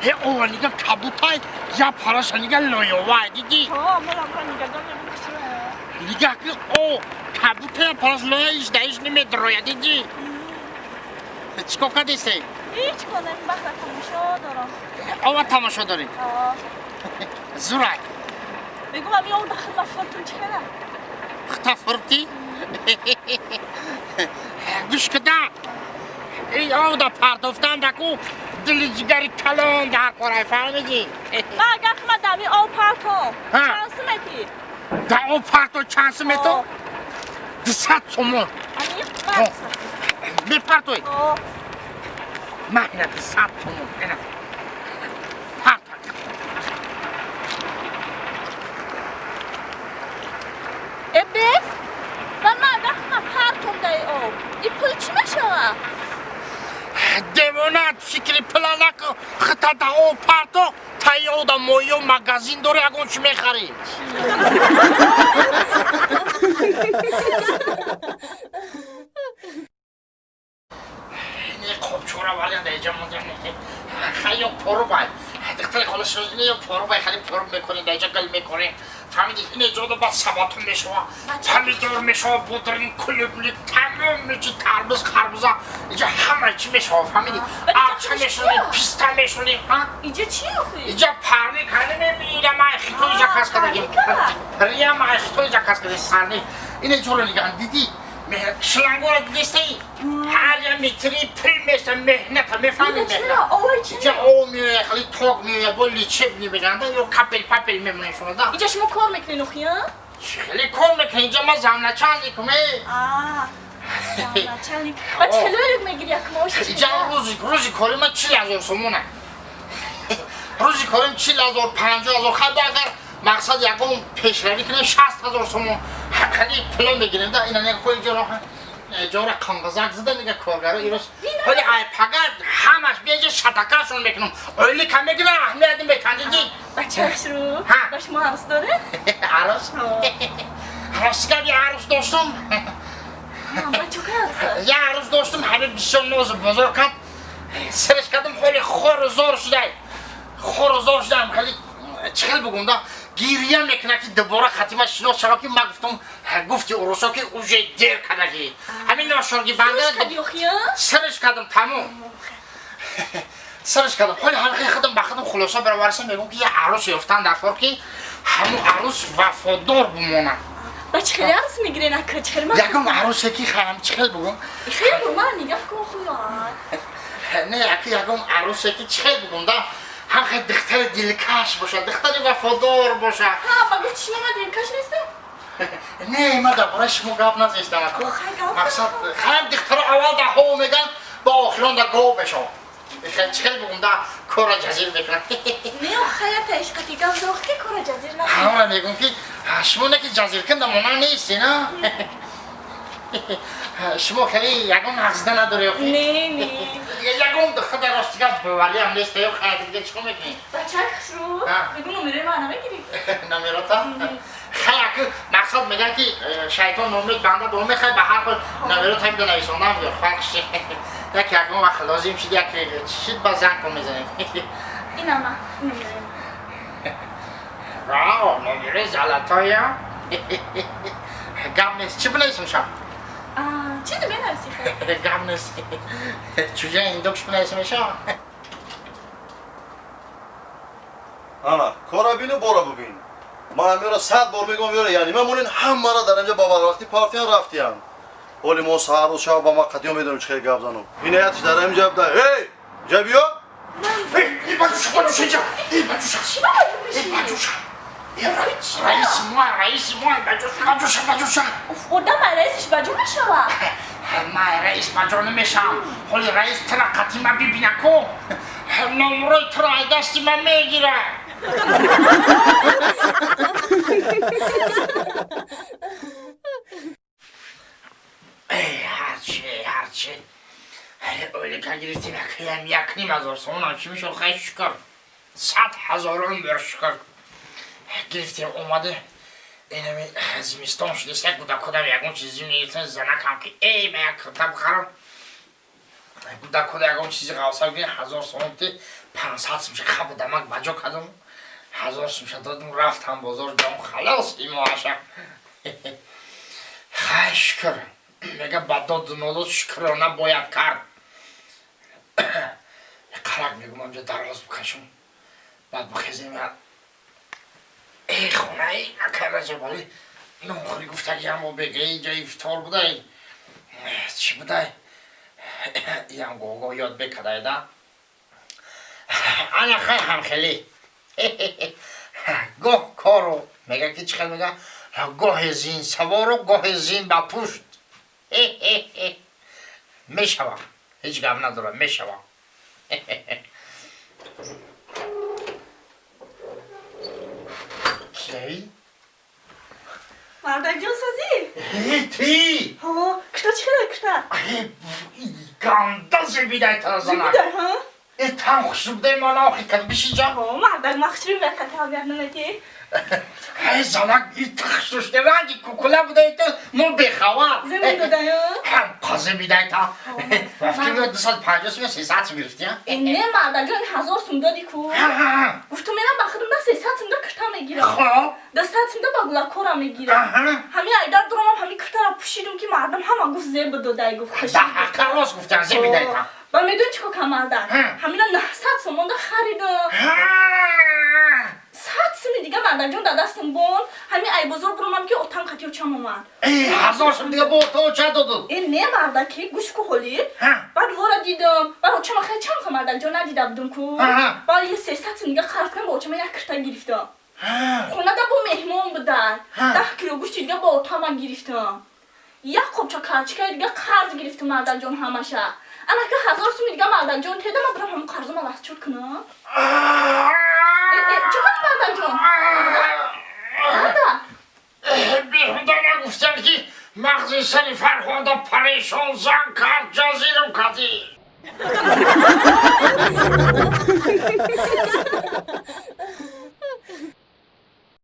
Э, ова нига кабутай, я параша нига лоёвай, диди? Ҳо, ман нигоҳ Нигаҳ ки, о кабутая параш лоя иш даиш намедроя, диди? Чикор кардисте? Ҳеҷ кор, бахта тамошо дорам. Ова тамошо дорӣ? Зурай. Бигум, ами ов дахл ма фуртум, чӣ хела? Хта фурти? Гӯш кида, ин овда партофтан даку дили ҷигари калон дар корай, фаҳмидӣ? Ма агар ма дами ов партом, чанд суметӣ? Да об парто чанд сумету? 200 сомон. Мепартой? Ма ина 200 сомон, ина парто. Э, бес ва ма агар ма партом даи об, и пул чӣ мешавад? Девона, фикри пула наку, хита да об парто, таи ода моё магазин дори, ягон чӣ мехарӣ. Қобчора варианда иҷа монда, хай, ё порубай, духтари хола, ё порубай, хали поруб мекунем, даиҷа гил мекунем, фаҳмиди? Ин ҷода баъд сабатон мешава, помидор мешава, бодрин, клубни, тамоми чи, тарбуз, харбуза, иҷа ҳама чи мешава, фаҳмиди? Арча мешонем, писта мешонем. Иҷа чи? Иҷа парник ҳани мебинӣ, май хитои заказ кардагим, прямо ай хитои заказ кардагим сарник. Ина ҷоро нигаҳ, диди? Шлангора дидистаи? Ҳар я метри пул места, меҳната, мефаҳми? Иҷа об меояд, хали ток меояд, бо лечебный меганда ё капель папель мемонем шунода. Иҷа шумо кор мекунед, охия? Хеле кор мекунем иҷа, ма замначальникум, э. Замначальник. Ба чӣ хеле мегири як маош? Иҷа рӯзи кори ма 40 000 сомона. Рӯзи корим 40 000, 50 000, хай, агар мақсад ягон пешравӣ кунем, 60 000 сомон хали пуло мегирем да. Ина нега кои ҷоро, ҷора қанғазак зада, нега коргаро ирос ҳоли ай пага ҳамаш биеҷа шатакашон мекунам, ойлика мегирам, аҳамияти метан, диди? Бачаашру ба шумо арӯс доред? Арӯс? Рости гап, я арӯс доштум. Я арӯс доштум, ҳами бисёр нозу бозор кард, сириш кардам, ҳоли хору зор шудай, хору зор шудаам, хали чӣ хел бугум да, гирия мекунад, ки дубора хатима шинос шава, ки ма гуфтум, гуфти урусо, ки уже дер кардагӣ, ҳамин ношорги банда. Сириш кардам, тамом, сириш кардам. Ҳоли ҳамин худам ба худам хулоса бароварсам, мегӯм, ки я арӯс ёфтан дар кор, ки ҳамун арӯс вафодор бимонад. Ба чӣ хеле арӯс мегирен, ака, чӣ хеле? Ягон арӯсе ки хаям, чӣ хел бугум? Хеле бу, ман нигаҳ кун, хуя. Не, аки ягон арӯсе ки, чӣ хел бугум да, ҳам хел духтари дилкаш бошад, духтари вафодор бошад. Ҳа, ба гуфти шумо ман дилкаш нестам? Не, ман дар бораи шумо гап назестам. Мақсад, хаям духтаро аввал да ҳо меган, ба охирон да гов мешавад, чӣ хел бугум да, кора ҷазир мекунад. Не, хаята ишқати гап зох, ки кора ҷазир на. Ҳамра мегӯм, ки шумо не, ки ҷазир кун да монан нести, на шумо хеле ягон ҳақзида надорӣ? Не, не. Ягон духтар дар рости гап бовариам нест, ё хайр, дига чикор мекунӣ? Бачак хушрӯ, бигӯ, номерои ман намегирӣ? Номерота? Хай, аки мақсад мегӯян, ки шайтон номед банда доме, хай, ба ҳар ҳол номерота ҳамида нависондам, ё фарқ, як ягон вақт лозим шид, як шид, ба занг кун мезанем. Инама номерои. Вау, номерои золотоя, гап нест. Чӣ бинависам шаб? Чизе менависи, хай. Гап нест, чуҷа индокш бинависам мешава. Ана кора бину, бора бубин. Ман ҳамёра 100 бор мегӯям, ёра, яъне ман монин ҳамара дар инҷа ба барвақтӣ партиян, рафтиян. Ҳоли мо саҳару шаб ба ма қатиё медонем, чӣ хел гап занам. Инаятш дар ҳамин ҷаб да. Эй, ҷа биё. Баҷуша, баҷуша, инҷа, баҷуша, баҷуша, раиси мо, раиси мо, баҷуша, баҷуша, баҷуша. Одам раисиш баҷо мешавад? Ман раис баҷо намешавам. Ҳоли раис тира қатӣ ма бибина ку, номрои туро ай дасти ман мегирад. Ҳарчи, ҳарчи, ойлика гирифтем, якам 1,5 ҳазор сомонам чӣ мешуд? Хай, шукр, сад ҳазорон бор шукр, гирифтем, омаде. Инами зимистон шудест, як буда кудам ягон чиз зим гирифтем, занакам ки эй, ма як курта бихарам. Да куда ягон чизи ғавса бигирем, 1000 сомон ти 500 сумша хаб дамак баҷо кардам, 1000 сумша додам, рафтам бозор, ҷон халос имоаша. Хай, шукр. Мега, ба доду нодод шукрона бояд кард. Қарак мегум, амҷа дароз бикашум, баъд бихезем. Э, хонаи акай Раҷабалӣ нонхӯрӣ гуфтагиам бо бега, инҷа ифтор будай, чӣ будай, иам гого ёд бекадай да. Ана хай, ҳамхелӣ гоҳ кору мега ки чӣ хел мега, гоҳе зин савору, гоҳе зин ба пушт мешава. Ҳеҷ гап надорам, мешава. Кияи? Мардакҷон, созӣ? Ти? Ҳо, кишта чӣ хеле кишта? Ганда зебидай тазанак. Зебидай, ҳа? Э, там хушрубдай, мана охи кад бишиҷа. Ҳо, мардак, ма хушрӯ мехатам ярнамати. Ҳай, занак, ихшуште ранги кукула будай, ту мо бехабар. Зебин додай, ҳа? Ҳам қазебидай та. Вафти 250 сум, 300 сум гирифти, Э, не, мардакҷон, 1000 сум доди ку. Гуфтум, мерам ба худам да 300 сум да кирта мегирам. Хоб. 200 сум да ба гулакора мегирам. Ҳами айдар дуромам, ҳами киртара пӯшидум, ки мардам ҳама гуфт, зеб додай, гуфт. Да ҳаққа рост гуфтан, зебидай та. Ба медони чӣ кор кардам, мардак? Ҳамина 900 сомонда харидам. 100 суми дига, мардакҷон, дар дастам бон. Ҳами ай бозор буромам, ки отам қати очам омад. Э, 1000 сум дига бо то ча доду? Э, не, мардаки, гӯш ку ҳоли. Баъд вора дидам, баъд очама хеле чанд ха, мардакҷон, надида будум ку. Баъд е 300 сум дига қарз кардам, ба очама як кирта гирифтам. Хонада бо меҳмон будан, 10 кило гӯшти дига бо отама гирифтам, як қопча карчикаи дига қарз гирифтам, мардакҷон, ҳамаша. Анака 1000 суми дига, мардакҷон, теда ма бурам ҳамун қарзома расчёт кунам. Чӣ кардӣ, мардакҷон? Марда. Беҳуда нагуфтанд, ки мағзи сари Фарҳонда парешон зан кард, ҷазирам кардӣ.